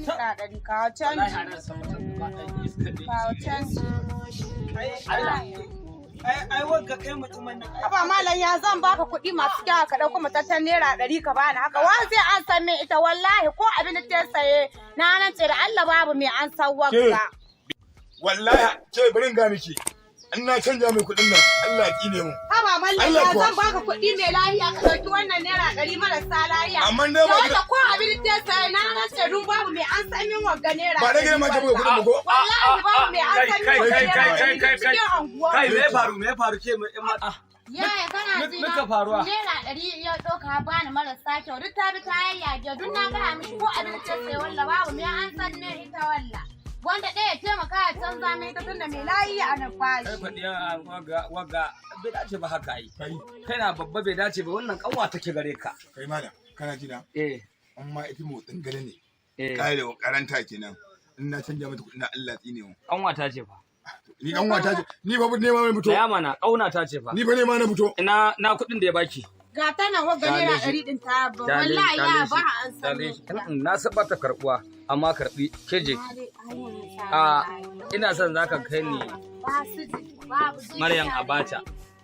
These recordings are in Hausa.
Naira 100, kawo Wallahi canji. ana san mutum ba ɗan iska ne. Kawo canji. Allah. Ai wagga kai mutumin nan. Haba malam, ya zan baka kuɗi masu kyau ka ɗauko matattan naira 100 ka bani haka? Wa zai an san min ita? Wallahi ko abin da ta saye, na nan ce da Allah babu mai an san wagga. Wallahi ce, bari in ga miki. In na canja mai kuɗin nan, Allah ya tsine mu. Haba mallam, Allah ya kuwa. zan baka kuɗi mai lahiya ka ɗauki wannan naira 100 marasa lahiya? Amma dai ba Da wanda ko abin da ta saye, na nan ce dun babu mai an san min wagga naira Ba da gidan ma ke buga kuɗin ba ko? Wallahi babu mai an san min Kai, wagga kai, naira kai, ɗari kai, kai. cikin anguwa. Kai, me ya faru? Me ya faru ke mu in ma? Yaya, kana ji na? Muka faruwa. Naira 100 ya ɗauka bani marasa kyau, duk ta bi ta yayyage. Duk na gaya mishi ko abin da sai walla babu me an san ne ita walla. Wanda ɗaya ya taimaka ya canza mai ita, tunda mai layi a nan Kai bashi. faɗi wagga wagga bai dace ba haka yi. Kai, Kai na babba, bai dace ba, wannan kanwa take gare ka. Kai malam, kana ji na? Eh. Amma ita motsin gare ne. Eh. Kare wa karanta kenan. In na canja mata kuɗin nan, Allah ya tsine mu. Kanwa ta ce fa. Ni kan wata ce, ni fa nema na fito. Tsaya mana, kauna ta ce fa. Ni fa nema na fito. Ina na kuɗin da ya baki. Ga ta nan, wagga Kyale naira shi. ɗari ɗin ta ba. Wallahi ya ba an san Kyale min shi. ita. Na saba ta karbuwa, amma karbi ke je. A ina son zaka kai ni Ba su ji, babu ji. Maryam Abacha.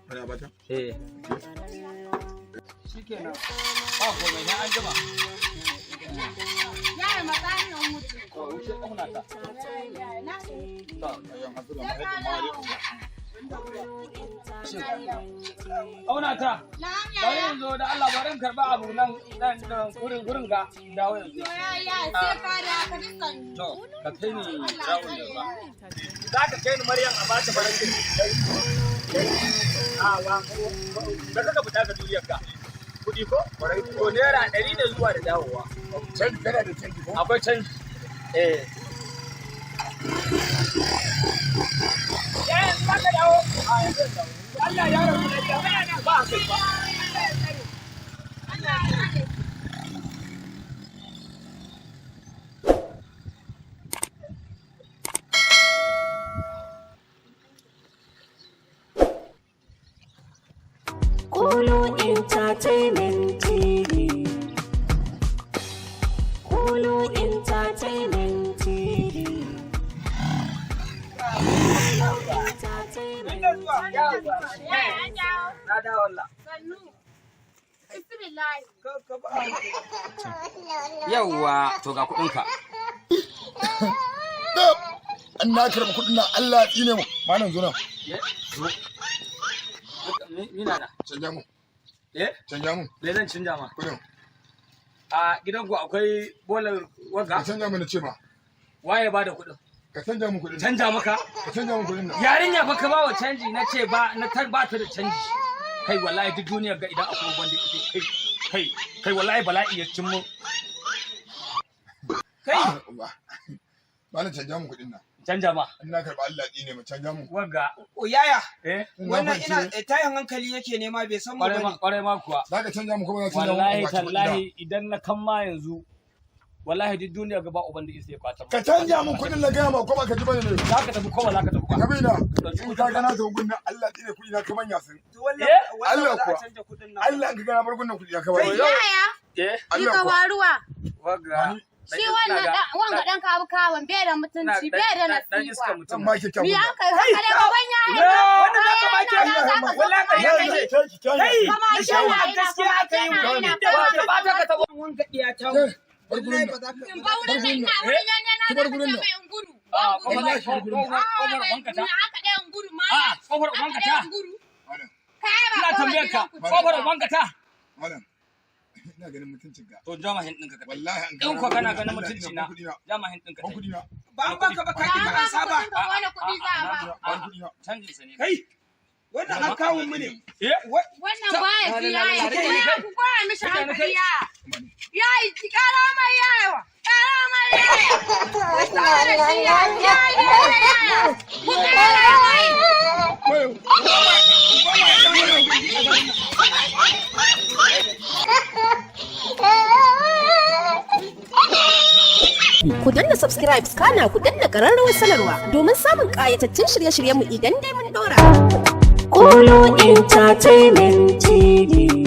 Ana bata. Eh. Shikenan. Ba komai, na an jima. Yaya, matsa ni in wuce. To, wuce kauna ta. Na To. sai ka dawo. Kauna ta. Na'am Bari yaya. yanzu da Allah, bari in karba abu nan nan nan gurin gurin ga dawo yanzu. To yaya, sai ka dawo, ka ji sannu. To, ka kai ni rawun da ba. Za ka kai ni Maryam Abacha farantin. A wa da kaka fita ka duniyar ka. Kuɗi ko? To, naira 100 da zuwa da dawowa. Canji, kana da canji ko? Akwai canji. Eh. Yayan, za ka dawo? A yanzu zan dawo. Allah ya rabu lafiya. Ba kai ba. Allah ya tsare. Kulu Entertainment TV. Kulu Entertainment TV. Kulu Entertainment. Yaya, an dawo. Na dawo Allah. Sannu. Bismillah. Ka ba. Yawwa, to ga kuɗinka. An na karɓi kuɗin nan, Allah ya tsine mu. Malam, zo nan. Zo. Mina na. Canja mu. Eh? Canja mu. Me zan canja ma? Kuɗin. A gidanku akwai bolar Ka wagga? canja mu na ce ma. Waye ba da kuɗin? Ka canja mu kuɗin. Canja maka? Ka canja mu kuɗin nan. Yarinya fa ka ba wa canji, na ce ba na tar ba ta da canji. Kai, wallahi duk duniyar ga idan akwai wanda kai kai kai, wallahi bala'i ya cin mu. Kai. Ba. Malam, canja mu kuɗin nan. Canja ma. In na karɓi, Allah ya tsine mu, canja mu. Wagga. O yaya, Eh? In na wannan fahimci ina tayin hankali yake nema, bai san mu Kwarai ma, bane. kwarai ma kuwa. Za ka canja mu ko ba za ka canja mu? Wallahi Ba ci kuɗi na. tallahi idan na kan ma yanzu, wallahi duk duniyar ga ba uban da isa ya kwata. Ka canja mu kuɗin na gaya ma, ko ba ka ji bane ne? Za ka tafi ko ba za ka tafi ba? Ka bi na. In ka gana ta gunnan, Allah ya tsine, kuɗi na kaman yasin. To wannan Eh? wannan Allah ba za a kuwa. canja kuɗin nan. Allah, in ka gana bar gunnan, kuɗi na kaman. Yaya, Eh? ni Allah ka kuwa. waruwa. Wagga. Shi wannan dan wanga dan kabu kawun bai da mutunci, bai da Dan iska nasiba. mutum. Zan ba ki kyan Mi gunnan. an kai haka da gaban yaya? Wannan za ka baki Allah ya ma- Wallahi ƙarya kake. Kai, Kama na sha kina ina, gaskiya kama aka yi. kina ina, Inda Ba ta ba ta ka tabo. wanga ɗiya ta Ke, bar Wallahi gurin ba nan. za ka In ba wurin nan, ina wurin yan yana Ki za bar ka gurin ce nan. mai in gudu. A Ban gudu. kofar Wallahi kofar gurin nan. kofar wanka ta. Ni haka ɗaya in gudu ma. A kofar Haka wanka ɗaya ta. in gudu. Malam, Kai ba Ina kofar tambayar ka. gidanku ce Kofar ba. wanka ta. Malam, ina ganin mutuncin ka. To, jama hin ɗinka ka. Wallahi an In ko kana ganin mutunci na, Ban kuɗi na. jama hin ɗinka. Ban kuɗi na. Ba an baka ba, ka ki Ba ka an ansa baka ba. kuɗin ka, wani kuɗi za a ba. Ban kuɗi na. Canjin sa ne. Kai, wannan an kawo mu ne. Eh? Wannan baya ji yaya. Rike ni kai. Ku koya mishi Rike ni hankali kai. yaya. Yayi, ki kara mai yaya. Kara mai yaya. Ku tsara da shi yaya. Yaya, yaya. Ku kara mai. Wayo. Ku danna subscribe, kana ku danna ƙararrawar sanarwa domin samun ƙayatattun shirye-shiryenmu idan dai mun ɗora. Kulu Entertainment TV.